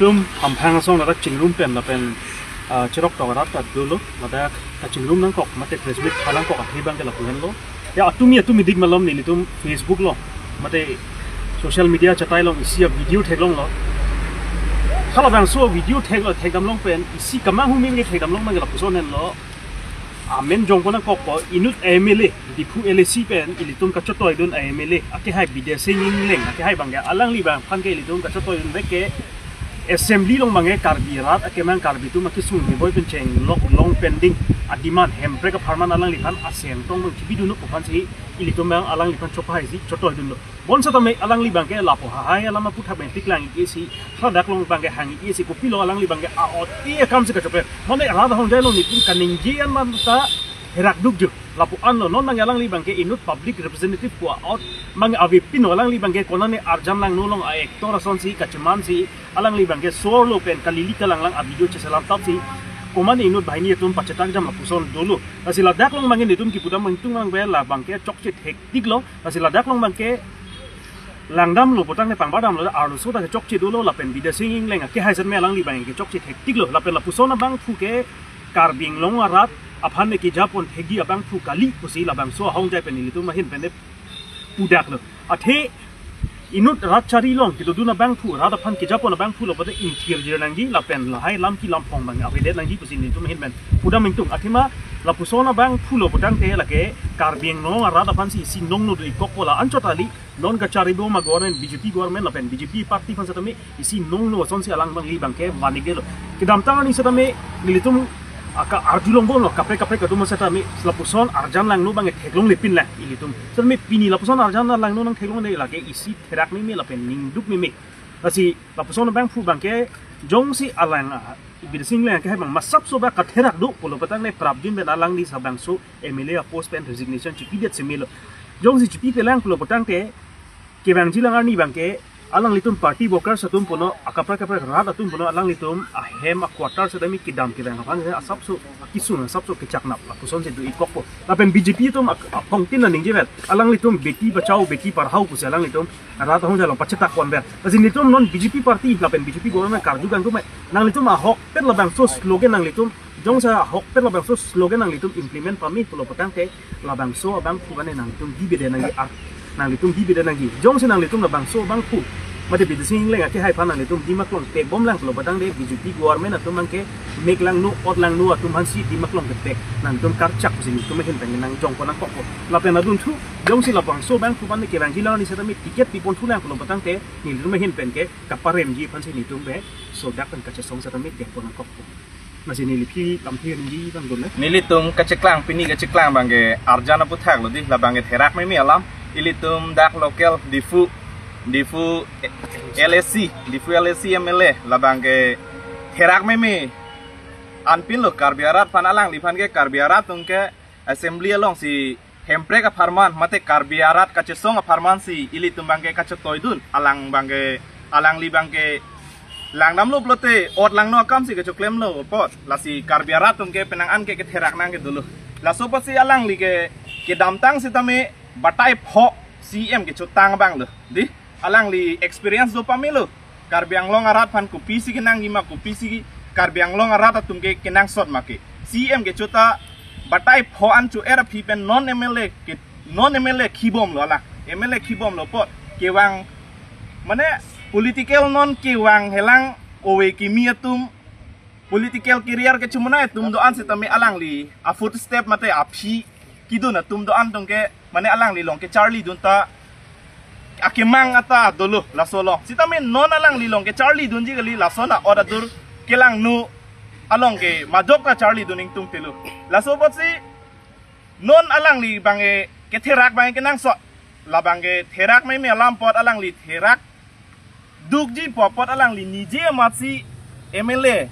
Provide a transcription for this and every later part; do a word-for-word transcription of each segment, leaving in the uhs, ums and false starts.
Tum hamphang asong ladak chingrum pen lapen, ah, chirok tok arat ta dolo, ladak kachingrum nangkok mate press meet pha nangkok athe abang ke lapu henlo. Ya, atumi atumi dik malom nelitum Facebook along mate social media chatai along isi a-video theklonglo. Halabangso video theklo, thekdam long pen isi kemang humi ke thekdam long abang ke lapuson henlo. Amen jongpon nangkokpo, inut M L A, Diphu L A C pen ilitum kachotoi dun M L A akehai Bidya Sing Engleng akehai abang ke, alangli abang aphan ke ilitum kachotoi dun vek ke assembly along abang ke Karbi arat akemang, Karbi atum akesung keboi pen chenglok long pending a-demand, Hemprek apharman alangliphan asentong abang chibidunlo pu aphansi ilitum abang alangliphan chophai si chotoi dunlo. Bonsetame alangli abang ke lapu hahai alam aphuthak pen tiklang-ik-e si, ladak along abang ke hang-ik-e si, kopilo alangli abang ke a-ot-e akam si kachoper. Mane rat ahongjai along nelitum kaningje an man ta herak dukju. Lapu anlo non abang alangli abang ke inut public representative pu a-ot abang avepinlo, alangli abang ke konane arjan langno along a-actor asonsi kachemansi alangli abang ke sorlo pen kalili kalanglang a-video cheselam tapsi komat inut banghini atum pachetak jam lapuson dolo. Lasi ladak along abang ke nelitum kipudam abang tung abang ke labang ke chokche thektiklo. Lasi ladak along abang ke langdamlo putangte pangpadamlo, arloso ta kechokche dolo lapen Bidya Sing Engleng akehai setame alangli abang ke chokche thektiklo lapen lapuson abangphu ke Karbi Anglong arat aphan ne kejapon thekji abangphu kali pusi labangso ahongjai pen nelitum ahin pen ne pudaklo. Athe inut rat chari along kedodun abangphu, rat aphan kejapon abangphu lo pute ingthirjir nangji lapen lahai lam ki lam phong abang avedet nangji pusi nelitum ahin pen pudam ingtung. Athema lapuson abangphu lo putangte lake Karbi Anglong arat aphansi isi nongno do-ik kokpo, la anchot kali, non kachari bom a-government, B J P government lapen B J P party aphan setame isi nongno asonsi alang abangli abang ke van-ikdetlo. Kedamtang arni setame nelitum aka arjulong bomlo, kaprek kaprek atum setame lapuson arjan langno abang ke theklonglepinlang ilitum. Setame pini lapuson arjan langno nangtheklongle lake isi therak meme lapen ningduk meme. Lasi lapuson abangphu abang ke jongsi alang, ah, Bidya Sing Engleng akehai abang masapso ba katherak do pulo putangte prapjin pen alangli labangso M L A a-post pen resignation chipidet si melo. Jongsi chipipelang pulo putangte kevangjilang arni abang ke alanglitum party workers atum punon, akaprek kaprek rat atum punon, alanglitum ahem a-quarter setame kedam kevang aphan asapso kisung asapso kechaknap lapusonsi do-ik kokpo. Lapen B J P atum ak-, aphongtin aningjevel, alanglitum beti bachao beti padhao pusi alanglitum rat ahongjai along pachetak ponver. Lasi nelitum non B J P party lapen B J P government karju kangtung mai, nanglitum ahokpet labangso slogan nanglitum, jongsi ahokpet labangso slogan nanglitum implement pame pulo putangte labangso abangphu kane nanglitum dibedet nangji, ar nanglitum dibedet nangji. Jongsi nanglitum labangso abangphu mate Bidya Sing Engleng akehai aphan nanglitum dimak along pekbomlang pulo putangte B J P government atum abang ke mek langno, ot langno atum aphansi dimak along kepek nanglitum karchak pusi nelitum ahin pen nangjongpon nangkokpo. Lapen adunthu jongsi labangso abangphu abang ne kevangjilang arni setame ticket piponthulang pulo putangte nelitum ahin pen ke kaparemji aphansi nelitum pen sodak pen kachesong setame dengpon nangkokpo. Lasi neli phi lamthe ningje abang dolo. Nelitum kacheklang, pini kacheklang abang ke arjan aphuthak lo dei, labang ke therak meme alam. Ilitum dak local Diphu, Diphu L A C, Diphu L A C M L A labang ke therak meme anpinlo Karbi arat aphan, alangliphan ke Karbi arat atum ke assembly alongsi Hemprek apharman mate Karbi arat kachesong apharmansi ilitum abang ke kachotoi dun, alang abang ke, alangli abang ke langdamlo pulote ot langno akamsi kachoklemlo apot. Lasi Karbi arat atum ke penang an ke ketherak nangke dolo. Laso apotsi alangli ke kedamtang setame batai pho C M kechotang abang lo dei, alangli experience do pamelo. Karbi Anglong arat aphan kopisi kenangji ma, kopisi Karbi Anglong arat atum ke kenangsot ma ke. C M kecho ta batai pho an cho-er aphi pen non M L A ke, non M L A khibomlo alang. M L A khibomlo apot kevang, mane political non kevang helang ove kimi atum, political career kechomanai atum do-an setame alangli a-footstep mate aphi kedun atum do-an atum ke mane alangli along kecharlidun ta akemang ata dolo laso along. Setame non alangli along kecharlidunji kali, lason a-ot adur kelangno along ke majok ta charlidun ingtungtelo. Laso apotsi non alangli abang ke ketherak abang ke kenangsot. Labang ke therak meme alam apot alangli therak dukji pu apot alangli nije amatsi M L A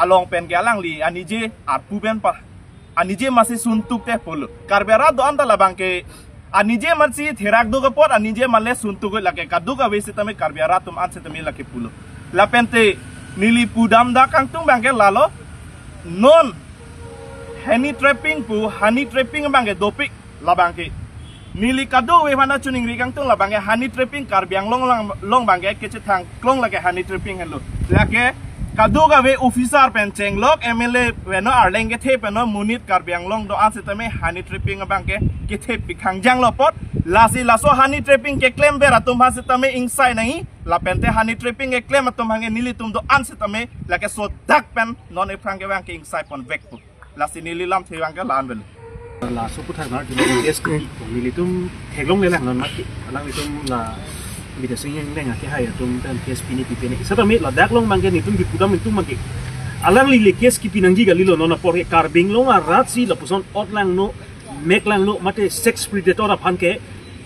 along pen ke alangli anije arpu pen pa, anije amatsi suntuk te pulo. Karbi arat do-an ta labang ke anije amatsi therak duk apot anije amat le suntuk lake kaduk ave setame Karbi arat atum an setame lake pulo. Lapente neli pudam dak kangtung abang ke lalo, non honey trapping pu, honey trapping abang ke dopik, labang ke Neli kadokave aphan choningri kangtung, labang ke honey trapping Karbi Anglong lang, long abang ke kechethang klong lake honey trapping henlo. Lake kadokave officer pen chenglok, M L A pen no, arleng kethe pen no, monit Karbi Anglong do-an setame honey trapping abang ke kethe pikhang janglo apot. Lasi laso honey trapping keklem ber atum aphan setame ingsai nangji. Lapente honey trapping keklem atum aphan ke nelitum do-an setame lake sodak pen non ephrang ke abang ke ingsai ponvekpo. Lasi neli lamthe abang ke la-an pen. Laso aputhak nar juni case kipi nelitum theklonglelang non mati. Alanglitum la Bidya Sing Engleng akehai atum pen case pini pipe ne. Setame ladak along abang ke nelitum kipu dam atum abang ke, alangli le case kipi nangji kalilo. Non apor ke Karbi Anglong arat si lapuson ot langno, mek langno, mate sex predator aphan ke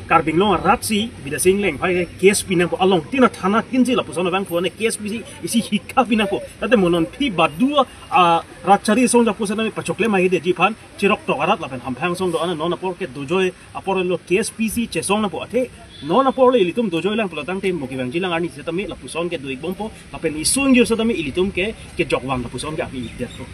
Karbi Anglong arat si Bidya Sing Engleng aphai ke case pi nangpo, along tin athana tin si lapuson abang phone case pisi isi hikha pi nangpo. Tate mo non aphi badu a, rat chari asong japo setame pachokle ma hede ji aphan, chirok tok arat lapen hamphang asong do-an, non apor ke dojoi apor lo case pisi chesong nangpo, athe non apor le ilitum dojoi lang pulo tangte mo kevangji lang arni setame lapuson ke do-ik bompo, lapen isung jir setame ilitum ke kejok vang lapuson ke api ikdet po.